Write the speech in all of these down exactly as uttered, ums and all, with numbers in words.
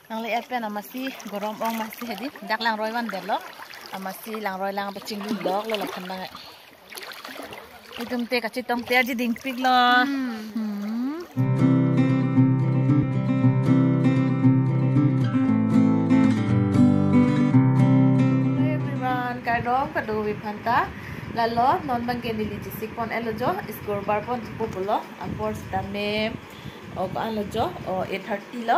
Nangle-et pen amatsi gorom ong amatsi hedi. Dak langroi van detlo. Amatsi langroi lang pachinglu loklo lapen bang. Itum te kachetong te aji dingpiklo. Hmm. Hmm. Hello everyone, kardom kadokave aphanta. Lalo non bangke neli chesik pon-etlo jo, school bar pon thupo pulo. Apor sitame, o, ko-anlo jo, o, eight thirty lo.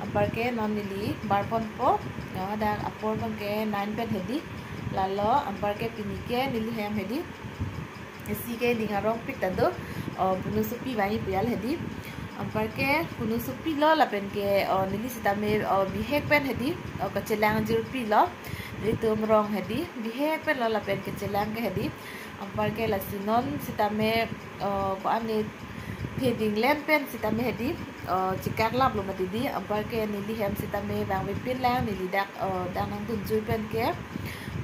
Anparke non neli bar ponpo, o, dak apor bangke nine pen hedi. Lalo anparke pinike neli hem hedi. Isi ke ning arongpik ta do, o, Punusopi bang-i puyal hedi. Anparke Punusopi lo lapenke, o, neli sitame, o, bihek pen hedi, o, kachelang jirpi lo. Nelitum rong hedi, bihek pen lo lapen kachelang ke hedi. Anparke lasi non sitame, o, ko-an ni theding len pen sitame hedi, o, chekaklaplo mati di, anparke neli hem sitame bang vepin lang, neli dak, o, dak nangdunjui pen ke,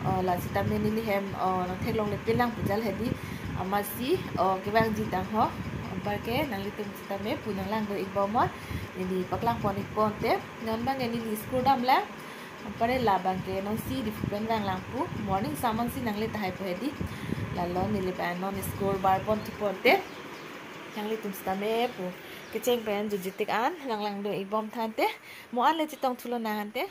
o, la sitame neli hem, o, nangtheklongle pin lang pujal hedi, amatsi, o, kevangji tang ho, anparke nanglitum sitame pu nanglang do-ik bom ho, neli paklang pon-ik ponte, non bangke neli school damlang, anpare la bangke nonsi Diphu pen vanglang pu, morning saman si nangle tahai pu hedi, lalo neli bang non school bar pon thuponte, nanglitum sitame pu kecheng pen jujitik an nanglang do-ik bom thante, mo an le chetong thulo nang ante.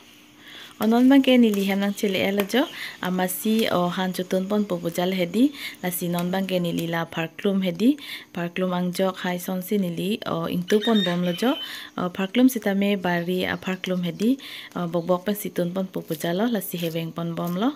O non bangke neli hem nangchele-etlo jo, amatsi, o, han chotun ponpo pujal hedi, lasi non bangke neli la pharklum hedi, pharklum angjok hai sonsi neli, o, ingtu pon bomlo jo, o, pharklum sitame bari apharklum hedi, o, bokbok pensi tun ponpo pujal lo, lasi heveng pon bomlo.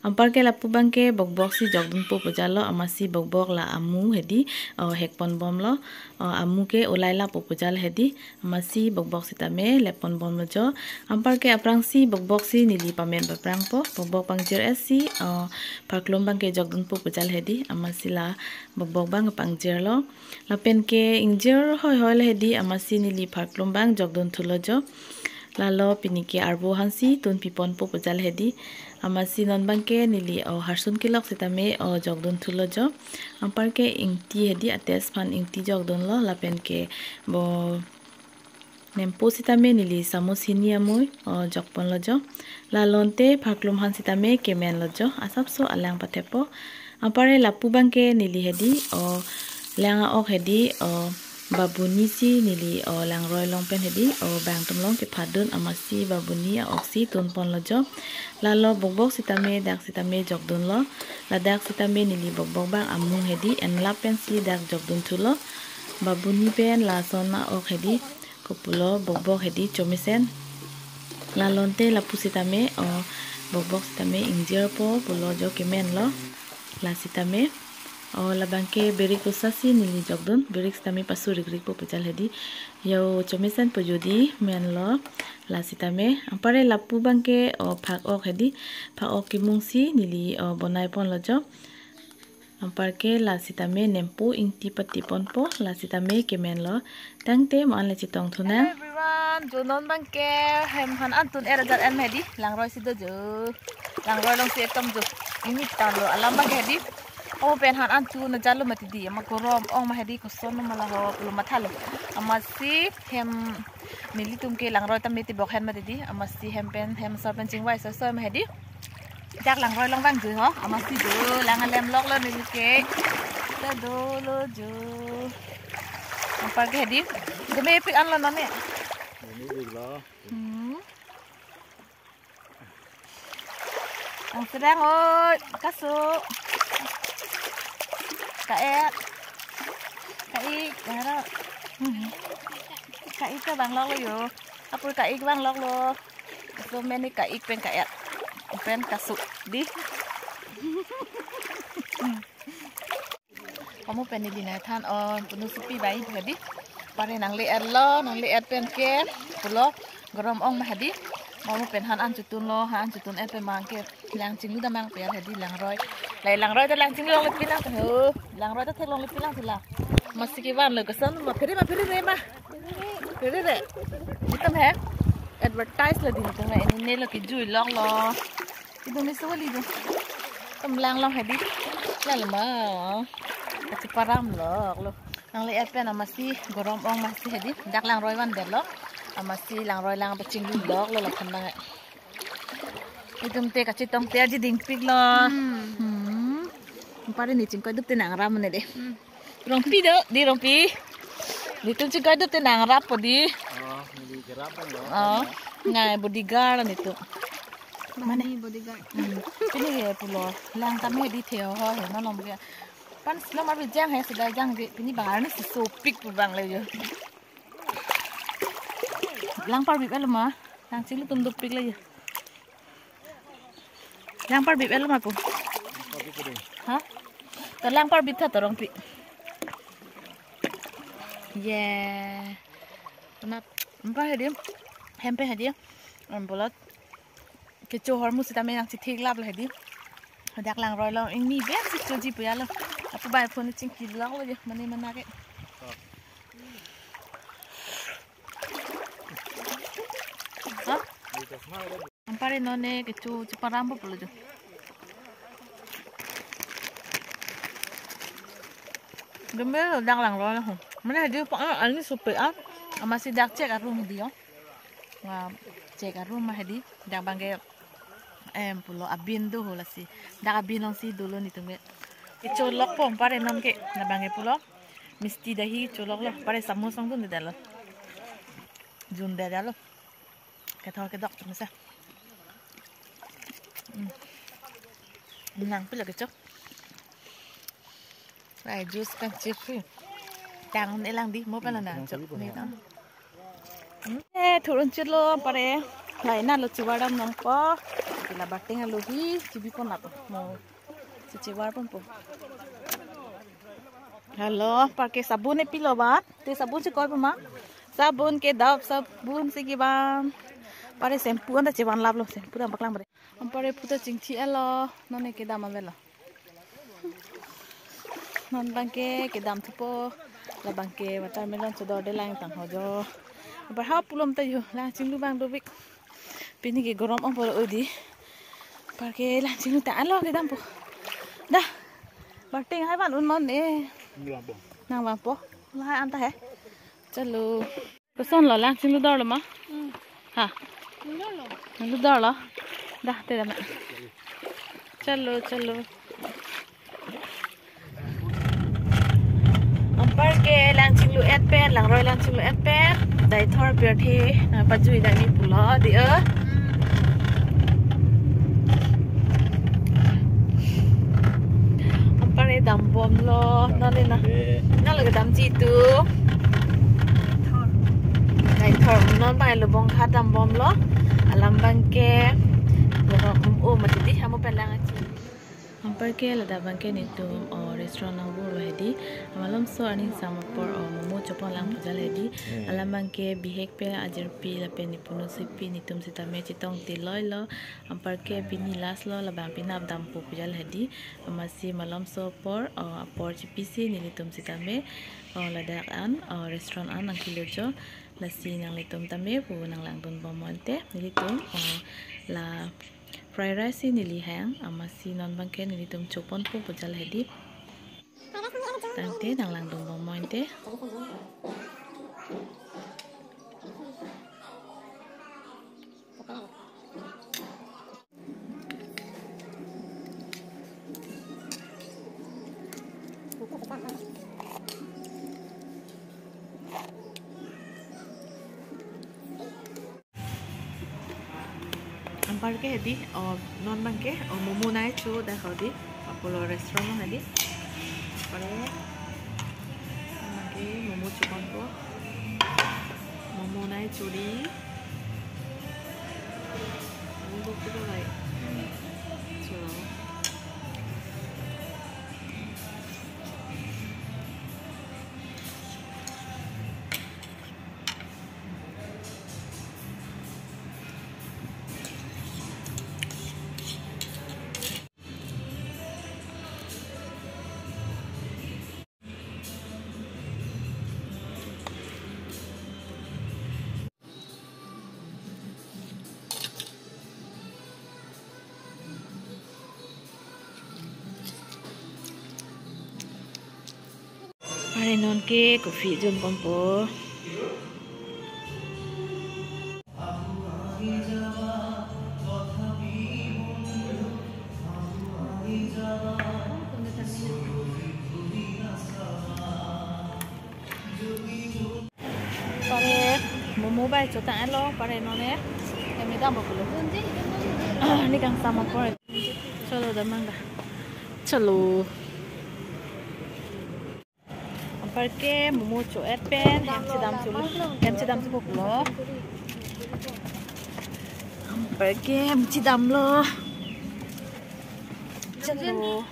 Anparke lapu bangke bokbok si jokdunpo pujal lo, amatsi bokbok la amu hedi, o, hek pon bomlo, o, amu ke ulai lapo pujal hedi, amatsi bokbok sitame lep pon bomlo jo. Anparke aphrangsi bokbok si neli pamen paprangpo. Bokbok pangjir-et si, o, pharklum bangke jokdunpo pujal hedi. Amatsi la bokbok bang pangjirlo. Lapenke ingjir hoihoi le hedi. Amatsi neli pharklum bang jokdun thulo jo. Lalo pinike arvo hansi tunpi ponpo pujal hedi. Amatsi non bangke neli, o, harsun kelok sitame, o, jokdun thulo jo. Anparke ingti hedi, a-test aphan ingti jokdunlo. Lapenke bo nempo sitame neli samus hini amui, o, jok ponlo jo. Lalo ante pharklum han sitame kemenlo jo, asapso alang pathepo. Anpare lapu bangke neli hedi, o, lang a-ok hedi, o, babuni si neli, o, langroi along pen hedi, o, bang atum along kephadun amatsi babuni a-ok si tun ponlo jo. Lalo bokbok sitame dak sitame jokdunlo. Ladak sitame neli bokbok bang amung hedi, enlap pensi dak jokdun thulo. Babuni pen lason a-ok hedi, kopulo bokbok hedi chomesen. Lalo ante lapu sitame, o, bokbok sitame ingjirpo pulo jo, kemenlo. La sitame, o, labangke birik usa si neli jokdun, birik sitame pasu rikrikpo pujal hedi. Yo chomesen po jodi menlo. La sitame, anpare lapu bangke, o, phak-ok hedi, phak-ok kemung si neli, o, bonai ponlo jo. Anparke la sitame nempo ingti pati ponpo, la sitame kemenlo. Tangte mo an le chetong thunang. Hello everyone, jo non bangke hem han an tun-et ajat en hedi, langroi si do jo. Langroi along si etom jo. Ini talo alam bangke hedi. O pen han an tun ajatlo mati di, ama gorom ong ma hedi, koson ma laho lo mathalo. Amatsi hem nelitum ke langroi tame tibok hen mati di, amatsi hem pen hem sor pen chingvai soi soi ma hedi. Jak langroi along vangjui ho, amatsi jo lang alem loklo neli ke. Ta dolo jo. Anparke hedi. Gome pik anlo name. Ini iklo. Hmm. Ang sedang oi, kasu. Ka-et. Ka-ik, haro. Hmm. Ka-ik ke vangloklo yo. Apor ka-ik vangloklo. So many ka-ik pen ka-et. Pen kasu. Di. Kamu pen neli nangthan, o, Punusopi bai hedi. Pare nangle-etlo, nangle-et pen ke pulo gorom ong ma hedi. Kamu pen han an chotunlo, han an chotun-et pen bangke lang chinglu damnang pen hedi langroi. Lai langroi ta lang chinglu longle pin lang ho. Langroi ta theklongle pin lang thula. Amatsi kevanlo, koson ma phere ma phere re ma. Phere re. Itum he. Advertise lo di itum he. Ini ne lo kejui loklo. Itum ni soli do. Itum lang long hedi. Lalo ma. Kacheparam loklo. Nangle-et pen amatsi gorom ong amatsi hedi. Dak langroi vandetlo. Amatsi langroi lang pachinglu loklo lapen bang. Itum te kachetong te arji dingpiklo. Hmm. Hmm. Pare ne chingkoidup te nangrap mane de. Hmm. Rongpi do, di Rongpi. Netum chingkoidup te nangrappo di. Oh, neli kerap lo. Oh, ngai bodyguard netum. Mane? Mane bodyguard. Hmm. Pini he pulo. Lang tame di theo ho he, non lom ke. Pan silo mar bijang he, sida jangje. Pini bang arni si sopik pu bang le jo. Lang parbip-etlo ma. Lang chinglu atum dopiklo jo. Lang parbip-etlo ma pu. Ha? Ta lang parbip tha to Rongpi. Ye. Anat. Empa hedi. Hempe hedi. Em bolot. Kecho ahormu sitame nangchethek laplo hedi. Dak langroi lo, ingni bek si choji pu ya lo. Apu bai phone chingki loklo jo, mane mana ke. Ha? Anpar non ne kecho cheparampo pulo jo. Gemel dak langroi lo. Mane hedi pa, ah, arni sopik ah. Amatsi dak chek arum hedi yo. Wa chek arum ma hedi. Dak bang ke, em, pulo abin do ho lasi. Dak abin alongsi dolo netum ke. Kecho lokpo anpar non ke. Labang ke pulo. Misti dahi kecho loklo. Anpar samus song dundedetlo. Jundedetlo. Kethor kedok tum sa. Hmm. Nangpilo kecho. Ai, juice kan chip free. Tang ne lang di, mo pala na chok ne tang. Hmm. Eh, thurun chitlo anpar. Laina lo chivar dam nangpo. Kila bating alohi, chibi pon lapo. Mo. Chichivar ponpo. Hello, anpar ke sabun ne pilo bat. Te sabun si koi puma. Sabun ke Dove sabun si kevan. Anpar shampoo anta chevan laplo, shampoo dam paklang anpar. Anpar phu ta chingthi-etlo, non ne kedam avelo. Non bang ke kedam thupo, labang ke watermelon chodor de lang tang ho jo. Anpar ha pulom ta jo, lang chinglu bang dovik. Pini ke gorom ong pulo odi. Anpar ke lang chinglu ta alo kedampo. Dah. Bating hai van un mon e. Nang vangpo. Nang vangpo. Lahai anta he. Chalo. Kosonlo lang chinglu dorlo ma? Hmm. Ha. Chinglu dorlo. Dah te dam. Chalo, chalo. Anpar ke lang chinglu-et pen, langroi lang chinglu-et pen. Daithor pirthe, nangpajui dani pulo di, eh. Anpar ne dambomlo, non ne na. Non lo kedamji tu. Daithor, non bang Lubong Ghat dambomlo. Alam bang ke, lo, um, um, mati di, hamu pelang achi. Anpar ke ladak bang ke netum, o, restaurant nang bur hedi. Amalomso aning samapor, o, momo chopon lang pujal hedi. Hmm. Alam bang ke bihek pen ajirpi lapen nepunu sipi netum sitame chetong tiloi lo. Anpar ke pini last lo labang penap dampo pujal hedi. Amatsi malomso apor, o, apor chipisi nelitum sitame, o, ladak an, o, restaurant an nangkilo jo. Lasi nanglitum tame pu nanglangdun bom mointe. Nelitum, o, la fried rice si neli hang, amatsi non bang ke nelitum choponpo pujal hedi. Tangte nanglangdun bom mointe. Anpar ke hedi, o, non bang ke, o, momo nai cho dak hedi, Apollo restaurant hedi. Anpar ke, non bang ke, momo choponpo. Momo nai cho di. Momo ko to lai. Cho. Non ke coffee jun ponpo. Pare momo bai chotanglo, pare non ne. Kami dam boklo. Ni kangsam apor. Cholo, dam nang da. Cholo. Anparke momo cho-et pen hem chedam cholo. Hem chedam choboklo. Anparke hem chedamlo. Cholo.